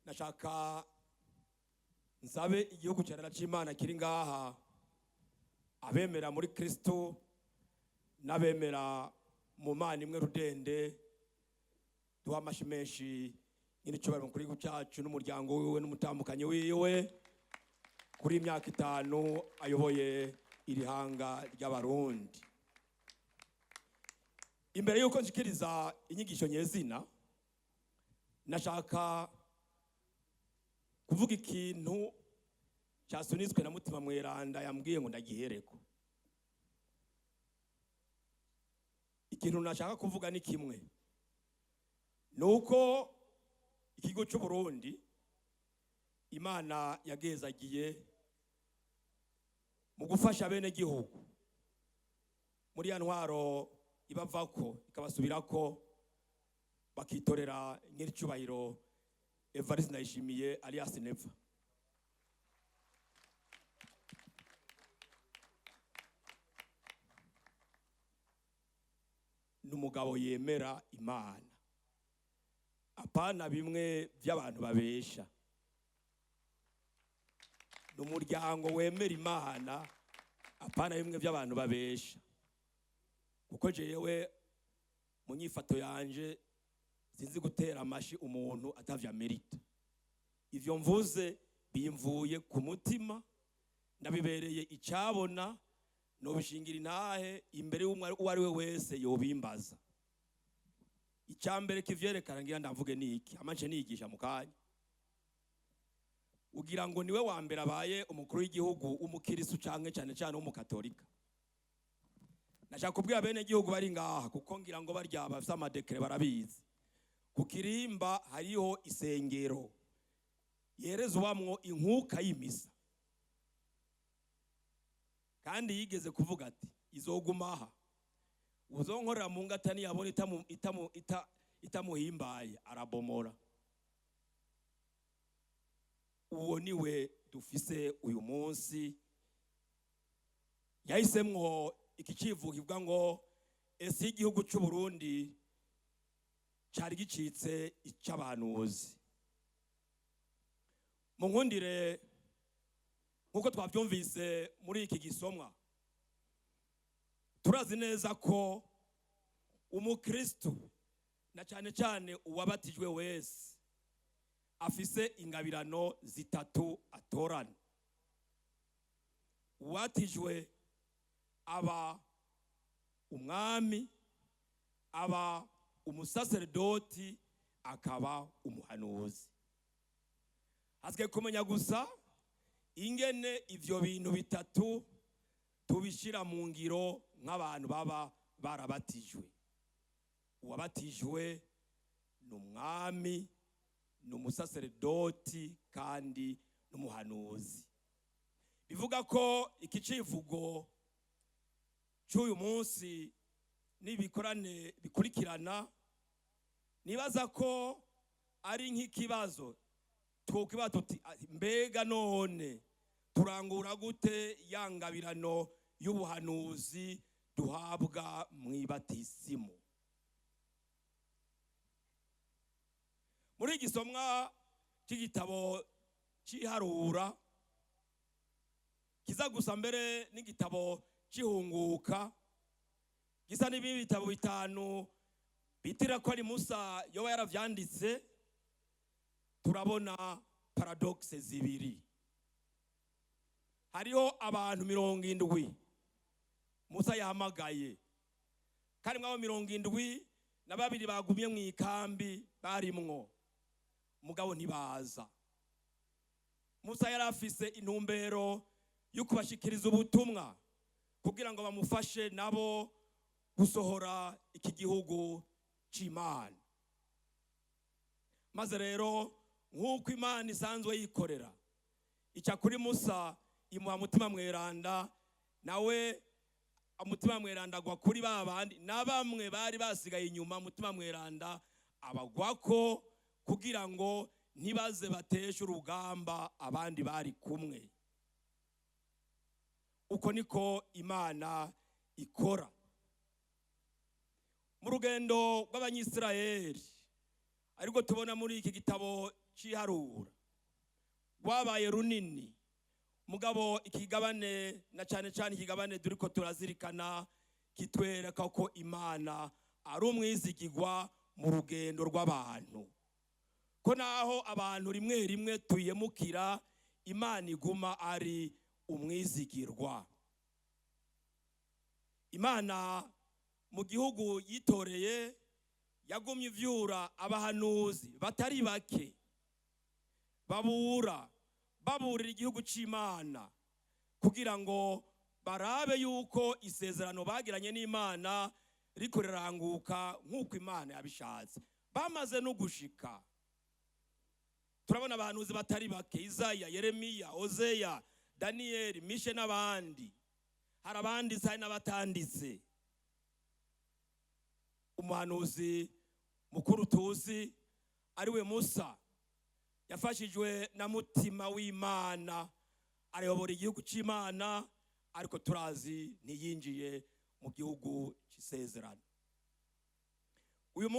Nashaka nsabe igihugu cyarera c'Imana kiri ngaha, abemera muri Kristo n'abemera mu Mana imwe rudende, duha amashi menshi nyine icyubahiro mukuru w'igihugu cyacu n'umuryango wiwe n'umutambukanyi wiwe kuri imyaka 5 ayoboye iri hanga ry'Abarundi. Imbere yuko nshikiriza inyigisho nyezina, nashaka kuvuga ikintu cyasunitswe na Mutima Mweranda yambwiye ngo ndagihereko. Ikintu nashaka kuvuga ni kimwe, nuko ikigo cy'u Burundi Imana yagezagiye mu gufasha bene gihugu muri ya ntwaro ibavako ikabasubirako, bakitorera nyir'icyubahiro Evariste Ndayishimiye alias Neva. N'umugabo yemera Imana, apana bimwe by'abantu babesha. N'umuryango wemera Imana, apana bimwe by'abantu babesha. Kuko jewe mu nyifato yanje sinzi gutera amashi umuntu atavya merita. Ivyo mvuze bimvuye ku mutima, ndabibereye icabona, nobishingira intahe imbere y'umwe uwo ari we wese yobimbaza. Icambere kivyerekana ngira ndavuge niki, amanje niyigisha mu kanya. Ugira ngo niwe wa mbere abaye umukuru w'igihugu w'umukirisu canke cane cane w'umukatolika. Nashaka kubwira bene gihugu bari ngaha, kuko ngira ngo barya bafise amadekere barabizi. Ku kirimba hariho isengero yerezwamwo inkuka y'imisa, kandi yigeze kuvuga ati izogumaha, uzonkorera mu ngata niyabona itamuhimbaye arabomora. Uwo niwe dufise uyu munsi. Yahisemwo iki civugo kivuga ngo ese igihugu c'u Burundi cari gicitse ic'abahanuzi. Munkundire, nkuko twavyumvise muri iki gisomwa, turazi neza ko umukristo na cane cane uwabatijwe wese afise ingabirano zitatu atorana. Uwatijwe aba umwami, aba umusaseredoti, akaba umuhanuzi. Hasigaye kumenya gusa ingene ivyo bintu bitatu tubishira mu ngiro nk'abantu baba barabatijwe. Uwabatijwe ni umwami, ni umusaseredoti kandi n'umuhanuzi. Bivuga ko iki civugo cy'uyu munsi n'ibikorane bikurikirana, nibaza ko ari nk'ikibazo twokwibaza tuti mbega none turangura gute ya ngabirano y'ubuhanuzi duhabwa mw'ibatisimu? Muri igisomwa cy'igitabo cy'iharura kiza gusa mbere n'igitabo cy'ihunguka, gisa n'ibindi bitabo 5 bitira ko ari Musa yoba yaravyanditse, turabona paradoxe zibiri. Hariho abantu 70 Musa yahamagaye, kandi mwabo 72 bagumye mu ikambi barimwo, mugabo ntibaza. Musa yari afise intumbero yo kubashikiriza ubutumwa kugira ngo bamufashe nabo gusohora iki gihugu c'Imana. Maze rero nk'uko Imana isanzwe yikorera, ica kuri Musa imuha Mutima Mweranda, nawe Mutima Mweranda agwa kuri ba bandi na bamwe bari basigaye inyuma. Mutima Mweranda abagwako kugira ngo ntibaze bateshe urugamba abandi bari kumwe. Uko niko Imana ikora. Mu rugendo rw'Abanyisirayeli ariko tubona muri iki gitabo c'iharura rwabaye runini. Mugabo ikigabane, na cyane cyane ikigabane turiko turazirikana, kitwereka ko Imana ari umwizigirwa mu rugendo rw'abantu, ko naho abantu rimwe rimwe tuyemukira, Imana iguma ari umwizigirwa. Imana mu gihugu yitoreye yagumye ivyura abahanuzi batari bake, babura baburira igihugu c'Imana kugira ngo barabe yuko isezerano bagiranye n'Imana riko riranguka nk'uko Imana yabishatse. Bamaze no gushika, turabona abahanuzi batari bake: Izaya, Yeremiya, Ozeya, Daniyeli, Mishe n'abandi. Hari abanditse, hari n'abatanditse. Umuhanuzi mukuru tuzi ariwe Musa yafashijwe na Mutima w'Imana arayobora igihugu c'Imana, ariko turazi ntiyinjiye mu gihugu c'isezerano. Uyu munsi